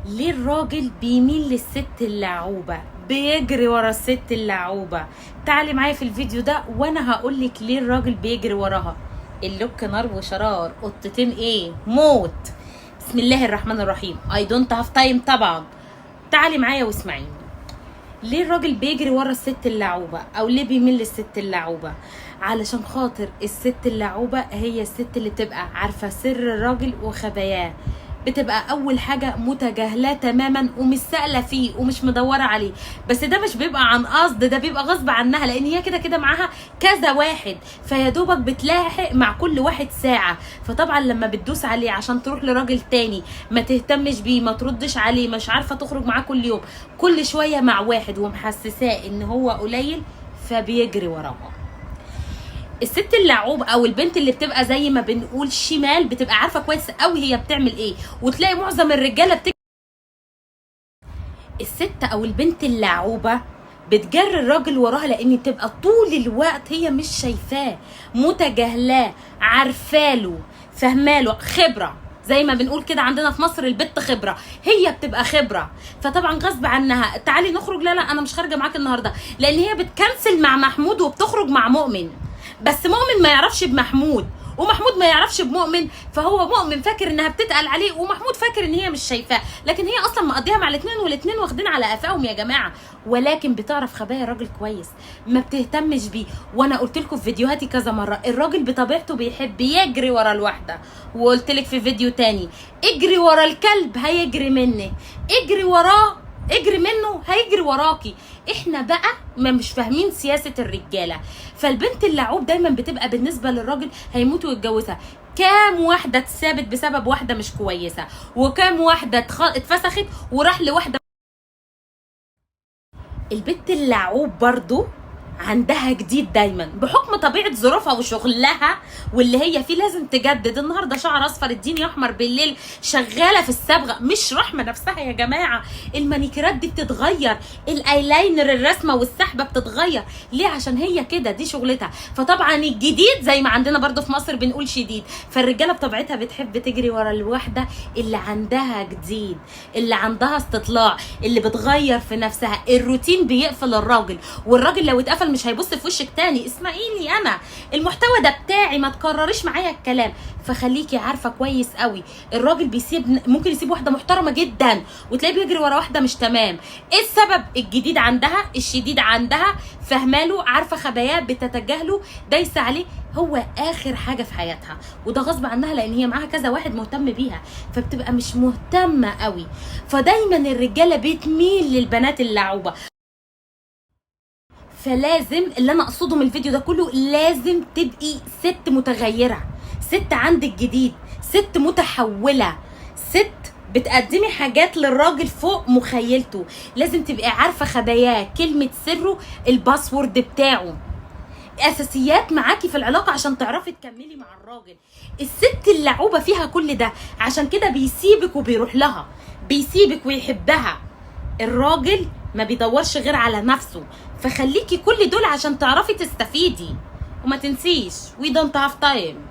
ليه الراجل بيميل للست اللعوبة، بيجري ورا الست اللعوبة؟ تعالي معايا في الفيديو ده وانا هقولك ليه الراجل بيجري وراها. ال look نار وشرار، قطتين ايه موت. بسم الله الرحمن الرحيم. I don't have time طبعا. تعالي معايا واسمعيني. ليه الراجل بيجري ورا الست اللعوبة او ليه بيميل للست اللعوبة؟ علشان خاطر الست اللعوبة هي الست اللي بتبقى عارفة سر الراجل وخباياه، بتبقى اول حاجة متجاهلاه تماما ومش سائلة فيه ومش مدورة عليه. بس ده مش بيبقى عن قصد، ده بيبقى غصب عنها، لان هي كده كده معاها كذا واحد، فيا دوبك بتلاحق مع كل واحد ساعة. فطبعا لما بتدوس عليه عشان تروح لراجل تاني ما تهتمش بيه، ما تردش عليه، مش عارفة تخرج معاه كل يوم، كل شوية مع واحد، ومحسساه ان هو قليل، فبيجري وراها. الست اللعوب او البنت اللي بتبقى زي ما بنقول شمال بتبقى عارفه كويس قوي هي بتعمل ايه، وتلاقي معظم الرجالة الست او البنت اللعوبه بتجري الراجل وراها، لان بتبقى طول الوقت هي مش شايفاه، متجاهلاه، عارفاله، فاهماله، خبره زي ما بنقول كده عندنا في مصر البت خبره، هي بتبقى خبره. فطبعا غصب عنها تعالي نخرج، لا لا انا مش خارجه معاك النهارده، لان هي بتكنسل مع محمود وبتخرج مع مؤمن. بس مؤمن ما يعرفش بمحمود ومحمود ما يعرفش بمؤمن، فهو مؤمن فاكر انها بتتقل عليه ومحمود فاكر ان هي مش شايفاه، لكن هي اصلا مقضيها مع الاثنين والاثنين واخدين على قفاهم يا جماعة. ولكن بتعرف خبايا الراجل كويس، ما بتهتمش بيه. وانا قلت لكم في فيديوهاتي كذا مرة، الراجل بطبيعته بيحب يجري ورا الواحدة، وقلت لك في فيديو تاني اجري ورا الكلب هيجري منك، اجري وراه، اجري منه هيجري وراكي. احنا بقى ما مش فاهمين سياسة الرجالة. فالبنت اللعوب دايما بتبقى بالنسبة للراجل هيموت ويتجوزها. كام واحدة اتسابت بسبب واحدة مش كويسة، وكام واحدة اتفسخت وراح لواحدة. البنت اللعوب برضو عندها جديد دايما بحكم طبيعة ظروفها وشغلها واللي هي فيه، لازم تجدد. النهارده شعر اصفر، اديني احمر بالليل، شغالة في الصبغه، مش رحمه نفسها يا جماعة. المانيكيرات دي بتتغير، الايلاينر الرسمة والسحبه بتتغير. ليه؟ عشان هي كده دي شغلتها. فطبعا الجديد زي ما عندنا برضو في مصر بنقول شديد. فالرجاله بطبيعتها بتحب تجري ورا الواحدة اللي عندها جديد، اللي عندها استطلاع، اللي بتغير في نفسها. الروتين بيقفل الراجل، والراجل لو اتقفل مش هيبص في وشك تاني. اسمعيني انا المحتوى ده بتاعي، ما تكرريش معايا الكلام. فخليكي عارفه كويس قوي الراجل بيسيب، ممكن يسيب واحدة محترمه جدا وتلاقيه بيجري ورا واحدة مش تمام. ايه السبب؟ الجديد عندها، الشديد عندها، فاهماله، عارفه خباياه، بتتجاهله، دايسه عليه، هو اخر حاجة في حياتها. وده غصب عنها لان هي معاها كذا واحد مهتم بيها، فبتبقى مش مهتمة قوي. فدايما الرجالة بتميل للبنات اللعوبه. فلازم اللي انا اقصده من الفيديو ده كله، لازم تبقي ست متغيرة، ست عندك جديد، ست متحوله، ست بتقدمي حاجات للراجل فوق مخيلته. لازم تبقي عارفه خباياه، كلمة سره، ال password بتاعه، اساسيات معاكي في العلاقة عشان تعرفي تكملي مع الراجل. الست اللعوبه فيها كل ده، عشان كده بيسيبك وبيروح لها، بيسيبك ويحبها. الراجل ما بيدورش غير على نفسه. فخليكي كل دول عشان تعرفي تستفيدي. وما تنسيش we don't have time.